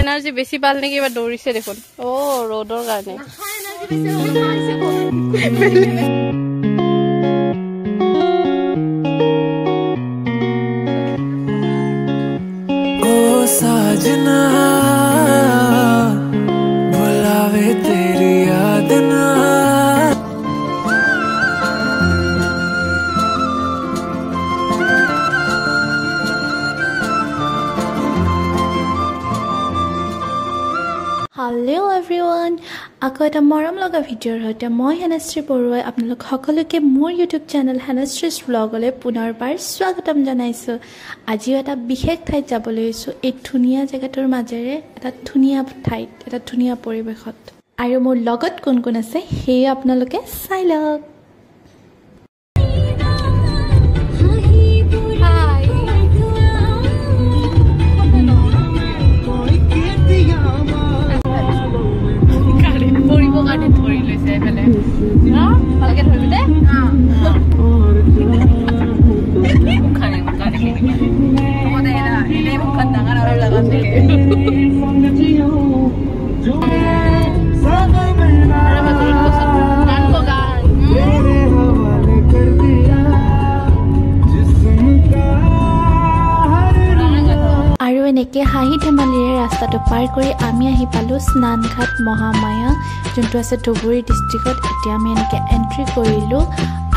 Energy বেছি পাল নেকি বা দৌৰিছে দেখোন। অ ৰ'দৰ কাৰণে। साजना बुलावे तेरी याद ना। হেল্ল' এভৰিৱান, আকৌ এটা মৰম লগা ভিডিঅ'ৰ সৈতে মই হেনাশ্ৰী বৰুৱাই আপোনালোক সকলোকে মোৰ ইউটিউব চেনেল হেনাশ্ৰীজ ব্লগলৈ পুনৰবাৰ স্বাগতম জনাইছোঁ। আজিও এটা বিশেষ ঠাইত যাবলৈ লৈছোঁ, এই ধুনীয়া জেগাটোৰ মাজেৰে এটা ধুনীয়া ঠাইত, এটা ধুনীয়া পৰিৱেশত। আৰু মোৰ লগত কোন কোন আছে সেয়ে আপোনালোকে চাই লওক। আৰু এনেকৈ হাঁহি ধেমালিৰে ৰাস্তাটো পাৰ কৰি আমি আহি পালোঁ স্নানঘাট মহামায়া, যোনটো আছে ধুবুৰী ডিষ্ট্ৰিক্টত। এতিয়া আমি এনেকৈ এণ্ট্ৰি কৰিলোঁ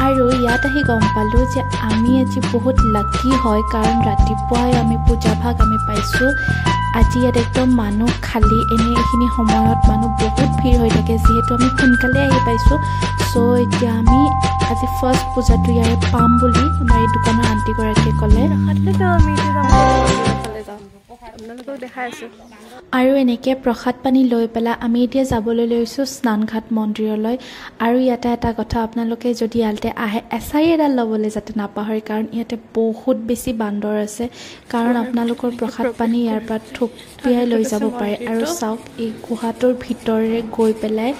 আৰু ইয়াত আহি গম পালোঁ যে আমি আজি বহুত লাকি হয়, কাৰণ ৰাতিপুৱাই আমি পূজাভাগ আমি পাইছোঁ। আজি ইয়াত একদম মানুহ খালী, এনেই এইখিনি সময়ত মানুহ বহুত ভিৰ হৈ থাকে, যিহেতু আমি সোনকালে আহি পাইছোঁ। চ' এতিয়া আমি আজি ফাৰ্ষ্ট পূজাটো ইয়াৰে পাম বুলি আমাৰ এই দোকানৰ আণ্টিগৰাকীয়ে ক'লে। আৰু এনেকৈ প্ৰসাদ পানী লৈ পেলাই আমি এতিয়া যাবলৈ লৈছোঁ স্নানঘাট মন্দিৰলৈ। আৰু ইয়াতে এটা কথা, আপোনালোকে যদি ইয়াতে আহে এছাৰি এডাল ল'বলৈ যাতে নাপাহৰে, কাৰণ ইয়াতে বহুত বেছি বান্দৰ আছে, কাৰণ আপোনালোকৰ প্ৰসাদ পানী ইয়াৰ পৰা থপিয়াই লৈ যাব পাৰে। আৰু চাওক, এই গুহাটোৰ ভিতৰেৰে গৈ পেলাই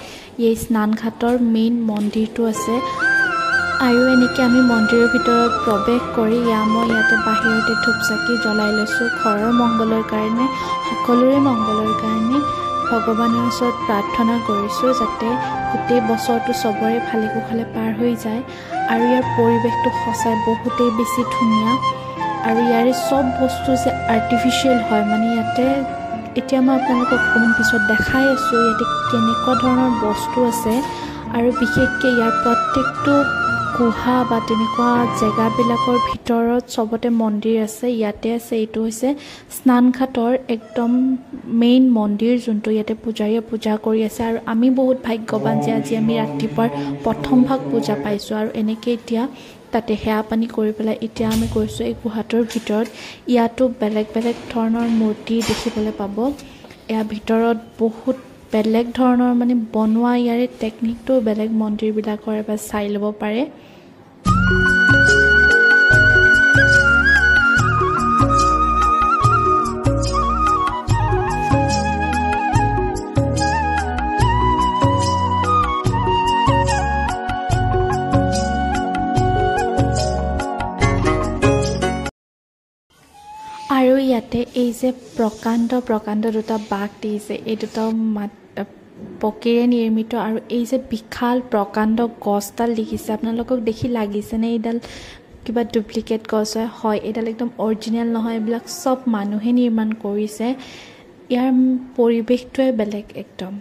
এই স্নানঘাটৰ মেইন মন্দিৰটো আছে। আৰু এনেকৈ আমি মন্দিৰৰ ভিতৰত প্ৰৱেশ কৰি মই ইয়াতে বাহিৰতে ধূপ চাকি জ্বলাই লৈছোঁ, ঘৰৰ মংগলৰ কাৰণে, সকলোৰে মংগলৰ কাৰণে ভগৱানৰ ওচৰত প্ৰাৰ্থনা কৰিছোঁ যাতে গোটেই বছৰটো চবৰে ভালে কুশলে পাৰ হৈ যায়। আৰু ইয়াৰ পৰিৱেশটো সঁচাই বহুতেই বেছি ধুনীয়া। আৰু ইয়াৰে চব বস্তু যে আৰ্টিফিচিয়েল হয়, মানে ইয়াতে এতিয়া মই আপোনালোকক অকণমান পিছত দেখাই আছোঁ ইয়াতে কেনেকুৱা ধৰণৰ বস্তু আছে। আৰু বিশেষকৈ ইয়াৰ প্ৰত্যেকটো গুহা বা তেনেকুৱা জেগাবিলাকৰ ভিতৰত চবতে মন্দিৰ আছে, ইয়াতে আছে। এইটো হৈছে স্নানঘাটৰ একদম মেইন মন্দিৰ, যোনটো ইয়াতে পূজাৰীয়ে পূজা কৰি আছে। আৰু আমি বহুত ভাগ্যৱান যে আজি আমি ৰাতিপুৱাৰ প্ৰথম ভাগ পূজা পাইছোঁ। আৰু এনেকৈ এতিয়া তাতে সেৱা পানী কৰি পেলাই এতিয়া আমি গৈছোঁ এই গুহাটোৰ ভিতৰত। ইয়াতো বেলেগ বেলেগ ধৰণৰ মূৰ্তি দেখিবলৈ পাব। ইয়াৰ ভিতৰত বহুত বেলেগ ধৰণৰ মানে বনোৱা ইয়াৰে টেকনিকটো বেলেগ, মন্দিৰবিলাকৰ এবাৰ চাই ল'ব পাৰে। আৰু ইয়াতে এই যে প্ৰকাণ্ড প্ৰকাণ্ড দুটা বাঘ দিছে, এই দুটাও পকীৰে নিৰ্মিত। আৰু এই যে বিশাল প্ৰকাণ্ড গছডাল দেখিছে, আপোনালোকক দেখি লাগিছেনে এইডাল কিবা ডুপ্লিকেট গছ হয়? হয়, এইডাল একদম অৰিজিনেল নহয়, এইবিলাক চব মানুহে নিৰ্মাণ কৰিছে। ইয়াৰ পৰিৱেশটোৱে বেলেগ একদম।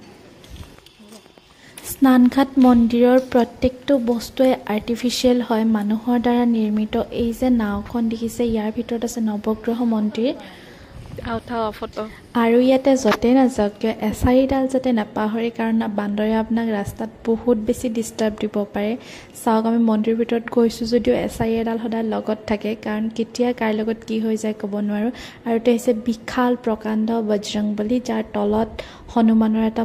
স্নানঘাট মন্দিৰৰ প্ৰত্যেকটো বস্তুৱে আৰ্টিফিচিয়েল হয়, মানুহৰ দ্বাৰা নিৰ্মিত। এই যে নাওখন দেখিছে, ইয়াৰ ভিতৰত আছে নৱগ্ৰহ মন্দিৰ। আৰু ইয়াতে য'তে নাযাওক কিয় এছাৰিডাল যাতে নাপাহৰে, কাৰণ বান্দৰে আপোনাক ৰাস্তাত বহুত বেছি ডিষ্টাৰ্ব দিব পাৰে। চাওক, আমি মন্দিৰৰ ভিতৰত গৈছোঁ যদিও এছাৰি এডাল সদায় লগত থাকে, কাৰণ কেতিয়া কাৰ লগত কি হৈ যায় ক'ব নোৱাৰোঁ। আৰু এইটো হৈছে বিশাল প্ৰকাণ্ড বজৰংবলী, যাৰ তলত হনুমানৰ এটা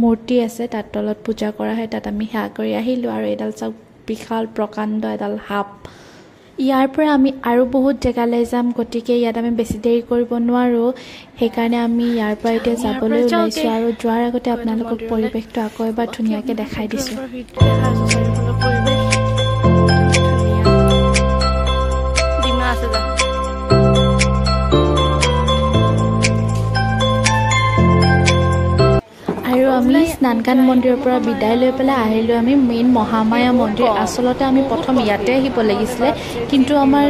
মূৰ্তি আছে, তাৰ তলত পূজা কৰা হয়। তাত আমি সেৱা কৰি আহিলোঁ। আৰু এডাল চাওক বিশাল প্ৰকাণ্ড এডাল সাপ। ইয়াৰ পৰা আমি আৰু বহুত জেগালৈ যাম, গতিকে ইয়াত আমি বেছি দেৰি কৰিব নোৱাৰোঁ, সেইকাৰণে আমি ইয়াৰ পৰা এতিয়া যাবলৈ ওলাইছোঁ। আৰু যোৱাৰ আগতে আপোনালোকক পৰিৱেশটো আকৌ এবাৰ ধুনীয়াকৈ দেখাই দিছোঁ। স্নানঘাট মন্দিৰৰ পৰা বিদায় লৈ পেলাই আহিলোঁ আমি মেইন মহামায়া মন্দিৰ। আচলতে আমি প্ৰথম ইয়াতে আহিব লাগিছিলে, কিন্তু আমাৰ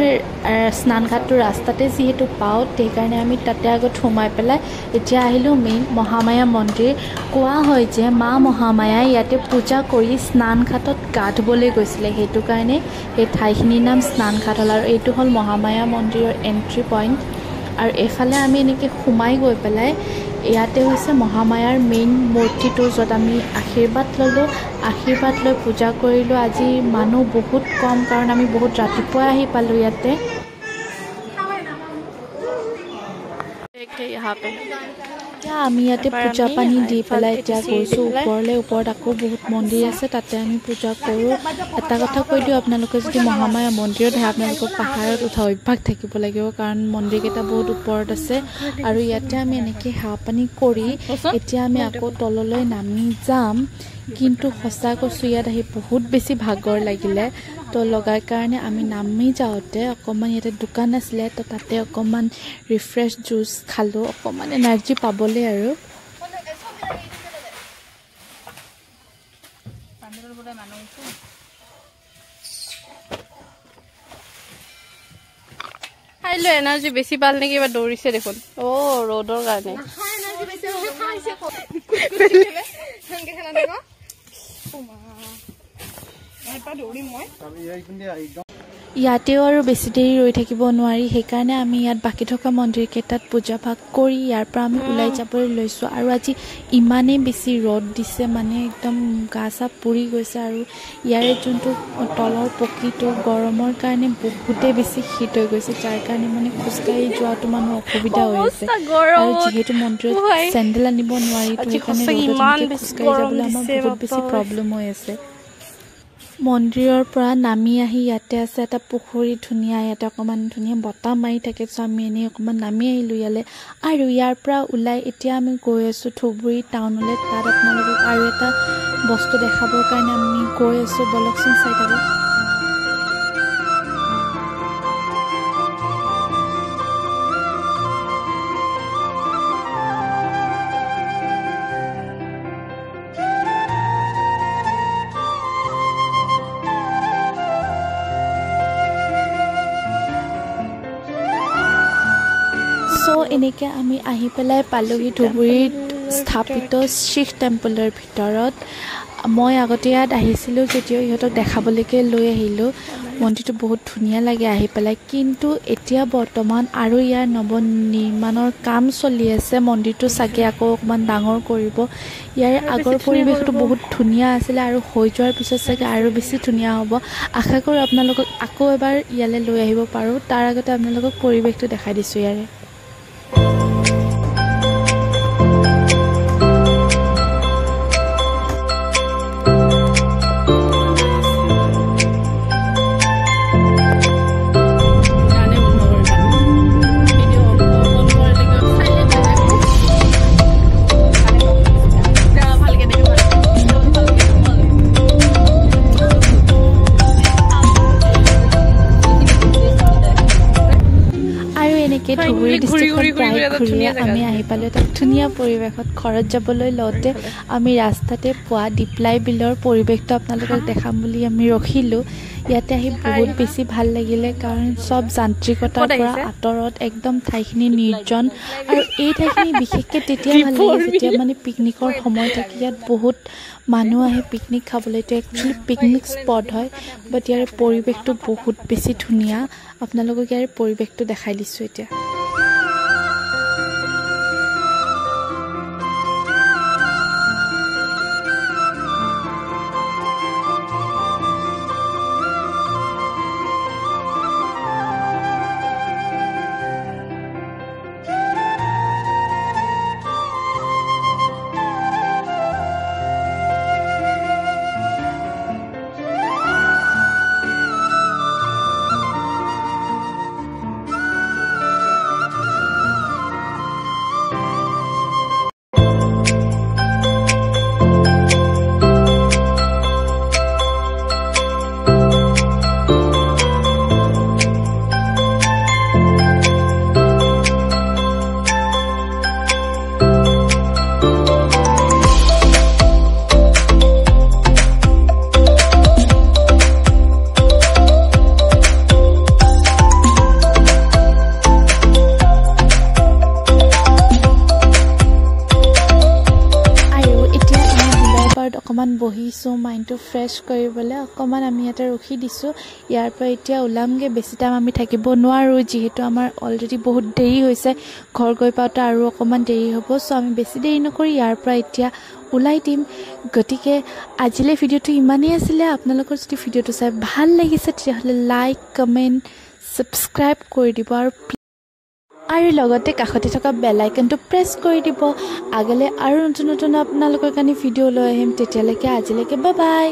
স্নানঘাটটো ৰাস্তাতে যিহেতু পাওঁ, সেইকাৰণে আমি তাতে আগত সোমাই পেলাই এতিয়া আহিলোঁ মেইন মহামায়া মন্দিৰ। কোৱা হয় যে মা মহামায়াই ইয়াতে পূজা কৰি স্নানঘাটত গা ধুবলৈ গৈছিলে, সেইটো কাৰণে সেই ঠাইখিনিৰ নাম স্নানঘাট হ'ল। আৰু এইটো হ'ল মহামায়া মন্দিৰৰ এণ্ট্ৰি পইণ্ট। আৰু এইফালে আমি এনেকৈ সোমাই গৈ পেলাই ইয়াতে হৈছে মহামায়াৰ মেইন মূৰ্তিটো, য'ত আমি আশীৰ্বাদ ল'লোঁ, আশীৰ্বাদ লৈ পূজা কৰিলোঁ। আজি মানুহ বহুত কম, কাৰণ আমি বহুত ৰাতিপুৱাই আহি পালোঁ ইয়াতে। এতিয়া আমি ইয়াতে পূজা পানী দি পেলাই এতিয়া গৈছোঁ ওপৰলৈ। ওপৰত আকৌ বহুত মন্দিৰ আছে, তাতে আমি পূজা কৰোঁ। এটা কথা কৈ দিওঁ, আপোনালোকে যদি মহামায়া মন্দিৰত আহে, আপোনালোকৰ পাহাৰত উঠা অভ্যাস থাকিব লাগিব, কাৰণ মন্দিৰকেইটা বহুত ওপৰত আছে। আৰু ইয়াতে আমি এনেকৈ সেৱা পানী কৰি এতিয়া আমি আকৌ তললৈ নামি যাম। কিন্তু সঁচা কৈছোঁ, ইয়াত আহি বহুত বেছি ভাগৰ লাগিলে। তো লগাৰ কাৰণে আমি নামি যাওঁতে অকণমান ইয়াতে দোকান আছিলে, তো তাতে অকণমান ৰিফ্ৰেছ জুচ খালোঁ, অকণমান এনাৰ্জি পাবলৈ। আৰু খাই লৈ এনাৰ্জি বেছি পাল নেকি, কিবা দৌৰিছে দেখোন। অ' ৰ'দৰ কাৰণে। ইয়াতেও আৰু বেছি দেৰি ৰৈ থাকিব নোৱাৰি, সেইকাৰণে আমি ইয়াত বাকী থকা মন্দিৰকেইটাত পূজা ভাগ কৰি ইয়াৰ পৰা আমি ওলাই যাবলৈ লৈছোঁ। আৰু আজি ইমানেই বেছি ৰ'দ দিছে, মানে একদম গা চা পুৰি গৈছে। আৰু ইয়াৰে যোনটো তলৰ পকীটো গৰমৰ কাৰণে বহুতেই বেছি শীত হৈ গৈছে, যাৰ কাৰণে মানে খোজকাঢ়ি যোৱাটো মানুহ অসুবিধা হৈ আছে। আৰু যিহেতু মন্দিৰত চেণ্ডেল আনিব নোৱাৰি, তো সেইকাৰণে ৰ'দত খোজকাঢ়ি যাবলৈ আমাৰ বহুত বেছি প্ৰব্লেম হৈ আছে। মন্দিৰৰ পৰা নামি আহি ইয়াতে আছে এটা পুখুৰী, ধুনীয়া, ইয়াতে অকণমান ধুনীয়া বতাহ মাৰি থাকে। চ' আমি এনেই অকণমান নামি আহিলোঁ ইয়ালৈ। আৰু ইয়াৰ পৰা ওলাই এতিয়া আমি গৈ আছোঁ ধুবুৰী টাউনলৈ। তাত আপোনালোকক আৰু এটা বস্তু দেখাবৰ কাৰণে আমি গৈ আছোঁ, ব'লকচোন চাই থাকক। চ' এনেকৈ আমি আহি পেলাই পালোহি ধুবুৰীত স্থাপিত শিখ টেম্পলৰ ভিতৰত। মই আগতে ইয়াত আহিছিলোঁ যদিও ইহঁতক দেখাবলৈকে লৈ আহিলোঁ। মন্দিৰটো বহুত ধুনীয়া লাগে আহি পেলাই, কিন্তু এতিয়া বৰ্তমান আৰু ইয়াৰ নৱনিৰ্মাণৰ কাম চলি আছে। মন্দিৰটো চাগে আকৌ অকণমান ডাঙৰ কৰিব। ইয়াৰ আগৰ পৰিৱেশটো বহুত ধুনীয়া আছিলে, আৰু হৈ যোৱাৰ পিছত চাগে আৰু বেছি ধুনীয়া হ'ব। আশা কৰোঁ আপোনালোকক আকৌ এবাৰ ইয়ালৈ লৈ আহিব পাৰোঁ। তাৰ আগতে আপোনালোকক পৰিৱেশটো দেখাই দিছোঁ ইয়াৰে। ধুবুৰী ডিষ্ট্ৰিক্টখন প্ৰায় ঘূৰিয়ে আমি আহি পালোঁ এটা ধুনীয়া পৰিৱেশত। ঘৰত যাবলৈ লওঁতে আমি ৰাস্তাতে পোৱা দীপলাই বিলৰ পৰিৱেশটো আপোনালোকক দেখাম বুলি আমি ৰখিলোঁ। ইয়াতে আহি বহুত বেছি ভাল লাগিলে, কাৰণ চব যান্ত্ৰিকতাৰ পৰা আঁতৰত একদম ঠাইখিনি নিৰ্জন। আৰু এই ঠাইখিনি বিশেষকৈ তেতিয়া ভাল লাগে যেতিয়া মানে পিকনিকৰ সময় থাকে। ইয়াত বহুত মানুহ আহে পিকনিক খাবলৈ। এইটো একচুৱেলি পিকনিক স্পট হয়, বাট ইয়াৰে পৰিৱেশটো বহুত বেছি ধুনীয়া। আপোনালোকক ইয়াৰে পৰিৱেশটো দেখাই দিছোঁ এতিয়া। মাইণ্ডটো ফ্ৰেছ কৰিবলৈ অকণমান আমি ইয়াতে ৰখি দিছোঁ। ইয়াৰ পৰা এতিয়া ওলামগৈ, বেছি টাইম আমি থাকিব নোৱাৰোঁ, যিহেতু আমাৰ অলৰেডি বহুত দেৰি হৈছে। ঘৰ গৈ পাওঁতে আৰু অকণমান দেৰি হ'ব। চ' আমি বেছি দেৰি নকৰি ইয়াৰ পৰা এতিয়া ওলাই দিম। গতিকে আজিলৈ ভিডিঅ'টো ইমানেই আছিলে। আপোনালোকৰ যদি ভিডিঅ'টো চাই ভাল লাগিছে, তেতিয়াহ'লে লাইক, কমেণ্ট, ছাবস্ক্ৰাইব কৰি দিব আৰু লগতে কাষতে থকা বেল আইকনটো প্ৰেছ কৰি দিব। আগলৈ আৰু নতুন নতুন আপোনালোকৰ কাৰণে ভিডিঅ' লৈ আহিম। তেতিয়ালৈকে আজিলৈকে বাই বাই।